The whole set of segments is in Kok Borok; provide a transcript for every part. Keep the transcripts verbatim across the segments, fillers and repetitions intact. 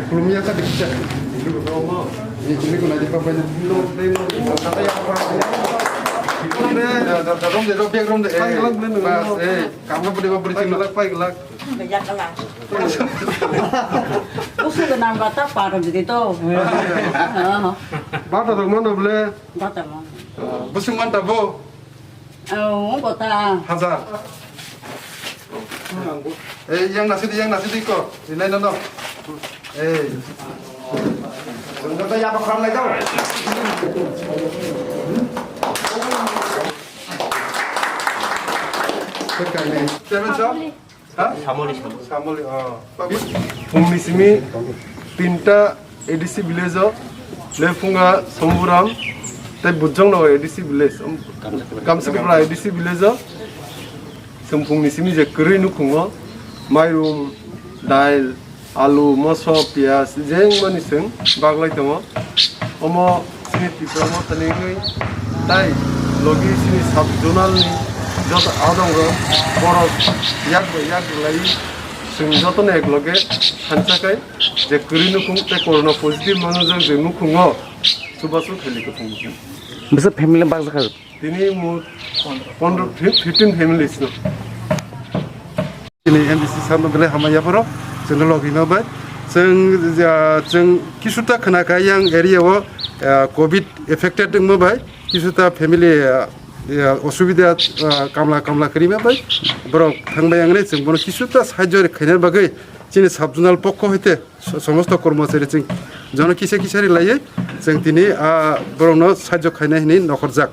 Khulumya sa dikha. Ini kena di papai na. Rom de, rom de, rom de. Bas, eh, kamu boleh apa berarti? Pai gelak. Usu kenal bata parah begitu. Bata tu mana boleh? Bata mana? Busung mantap bo. Oh, kota. Hazar. Eh, yang nasi di, yang nasi di ko. Ini no no. Eh. Kota ya apa kram lagi kau? Sekarang ni. Seven shop. Ha? Samoli, samoli. Samoli, oh. Phungni simi tinta A D C village o, Lephunga, Somburam, tei Bujongnagar A D C village, Kamsakupra A D C village o, chwng phungni simi je kwrwi nukhungo, mairum, dail, alu, moso, piyaj, jengmani chwng baglai tongo. Omo chini Tipra Motha ni wngwi tai logi chini sub zonal ni joto adong rok borok yak bai yak rwlaiwi chwng jotono ek loge thansa khai je kwrwi nukhung tei corona positive manujak je nukhungo chubachu khailai kwthwng. Bwsa family bakjakha? Tini mut pondro, fifteen families no. Chini M D C sir no belai hamya phoro, chwngno logi no bai. Chwng, ah, chwng kisuta khna kha yang area o, ah, covid affected wngma bai, kisuta family, ah, ah, osubida, ah, kamla, kamla kwrwima bai, borok thangbai yang nai chwng bono kisuta sahajyo khaina bagwi chini sub zonal pokho hoite so-, somosto kormochari chwng jono kisa kisa ri laiwi chwng tini, ah, borokno sahajyo khaina hinwi nokhorjak.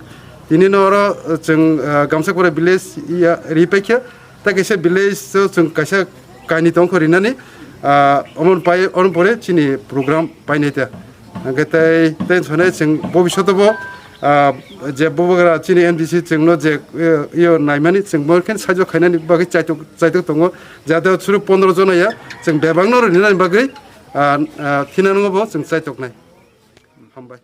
Tini no oro chwng, ah, Gamsakpura village ya ri paikha. Ta kaisa village o chwng kaisa kainwi tongkha rinani, ah, omo pai, omo pore chini program painai ta. Hwnkhe tei, tei sonai chwng bobishoto bo, ah, je bubagra chini M D C chwngno je, eh, iyo naimani chwng bo khe sahajyo khainani bagwi chaitok, chaitok tongo. Jate suru pondro jona ya chwng bebakno rinani bagwi, ah, ah, thinango bo chwng chaitoknai. Hambai.